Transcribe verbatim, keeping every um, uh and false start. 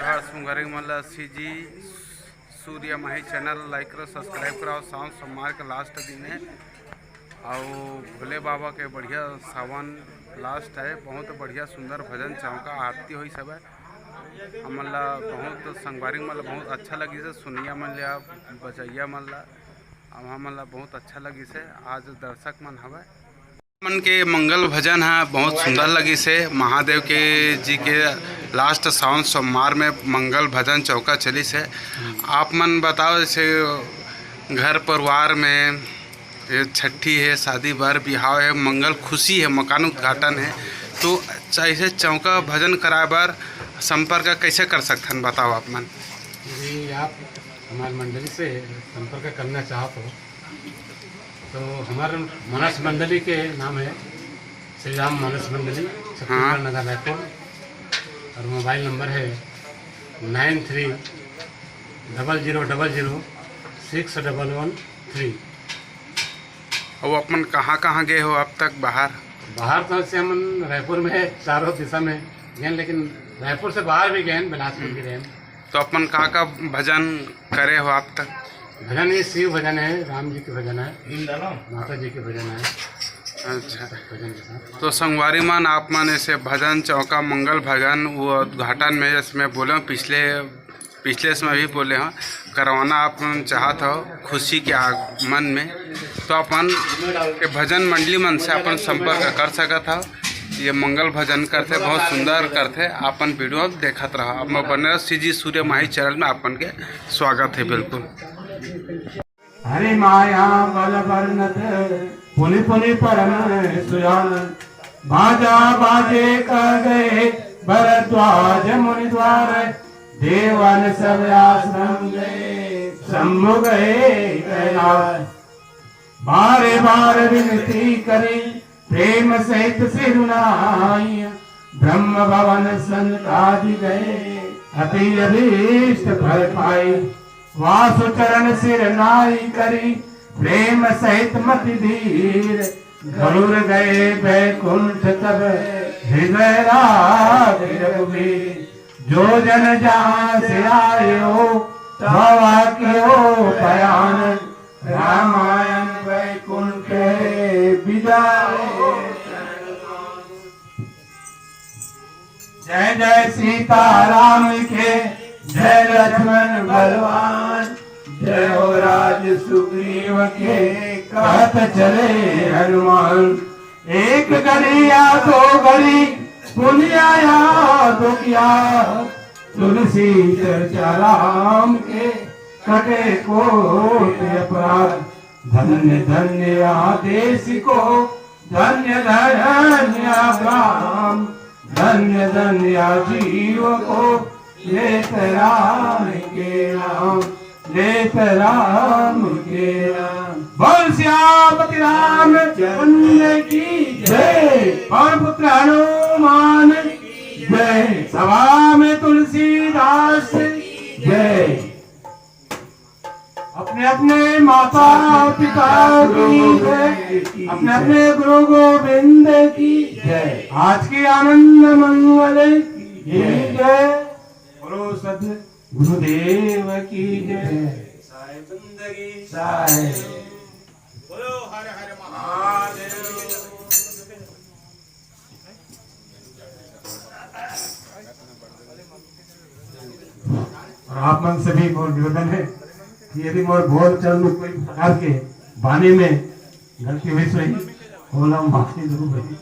नमस्कार संगवारी मन ला, सीजी सूर्य माही चैनल लाइक करो, सब्सक्राइब कराओ। सावन सोमवार के लास्ट दिन है, और भोले बाबा के बढ़िया सावन लास्ट है। बहुत बढ़िया सुंदर भजन चौका आरती होई सब है। हमन ला बहुत, संगवारी मन ला बहुत अच्छा लगिस है, सुनिया मन ला, बजैया मन ला, अब हमन ला बहुत अच्छा लगिस है। आज दर्शक मन हवय, मन के मंगल भजन ह बहुत सुंदर लगिस हे। महादेव के जी के लास्ट सावन सोमवार में मंगल भजन चौका चलिस हे। आप मन बताओ, जैसे घर परिवार में ये छठी हे, शादी बर बिहाव हे, मंगल खुशी हे, मकान उद्घाटन हे, तो ऐसे चौका भजन कराए बर संपर्क कैसे कर सकथन, बताओ आप मन। यदि आप हमारे मंडली से संपर्क करना चाहते हो तो हमारे मानस मंडली के नाम है श्री राम मानस मंडली, छत्तीसगढ़ नगर, रायपुर। और मोबाइल नंबर है nine three double zero double zero six double one three. और अपन कहाँ कहाँ गए हो अब तक बाहर? बाहर तो से हम रायपुर में चारों दिशा में गए, लेकिन रायपुर से बाहर भी गए, बिलासपुर भी गए। तो अपन का का भजन करे हो अब तक? भजन ये शिव भजन है, राम जी के भजन है, माता जी के भजन है। अच्छा, तो संगवारी मन, आप मन ऐसे भजन चौका मंगल भजन वो उद्घाटन में, जैसे मैं बोले हूँ, पिछले पिछले समय भी बोले हूँ, करवाना आप मन चाहत हो खुशी के आगमन में, तो अपन के भजन मंडली मन से अपन संपर्क कर सकत हो। ये मंगल भजन करथे, बहुत सुंदर करथे। अपन वीडियो देखत रहो, आप मन बने रहो सीजी सूर्य माही चैनल में, अपन के स्वागत है बिल्कुल। हरि माया बल बरनत पुनि पुनि परम सुजान। बाजा बाजे कह गए भरद्वाज मुनि द्वार। देवन सब आश्रम गए शंभु गए कैलाश। बारे बार विनती करी प्रेम सहित सिरुनाई। ब्रह्म भवन सनकादि गए अति अभीष्ट फल पाई। वासु चरण सिर नाई करी प्रेम सहित मति धीर। गरुड़ गए बैकुंठ तब हृदय राग रघुबीर। जो जन जहाँ से आए हो बाबा के हो बयान। रामायण बैकुंठ विदाई। जय जय सीताराम के जय लक्ष्मण बलवान। जय हो राज सुग्रीव के कहत चले हनुमान। एक घड़ी या दो घड़ी पुनिया या दुखिया। तुलसी चर्चा राम के कटे कोटि अपराध। धन्य धन्य आदेश को धन्य धन्य अब्राहम। धन्य धन्य जीव को लेत राम के नाम। लेत राम के नाम। बोल सियापति राम चंद्र की जय। पवन पुत्र हनुमान की जय। सभा में तुलसीदास की जय। अपने अपने माता पिता की जय। अपने अपने गुरु गोविंद की जय। आज के आनंद मंगल की जय। बोलो सत गुरुदेव की जय। साहेब बंदगी साहेब। बोलो हर हर महादेव। और आप मन से भी मोर निवेदन है कि यदि मोर बोल चाल में कोई प्रकार के बानी में गलती हुई सही, ओला माफी जरूर भाई।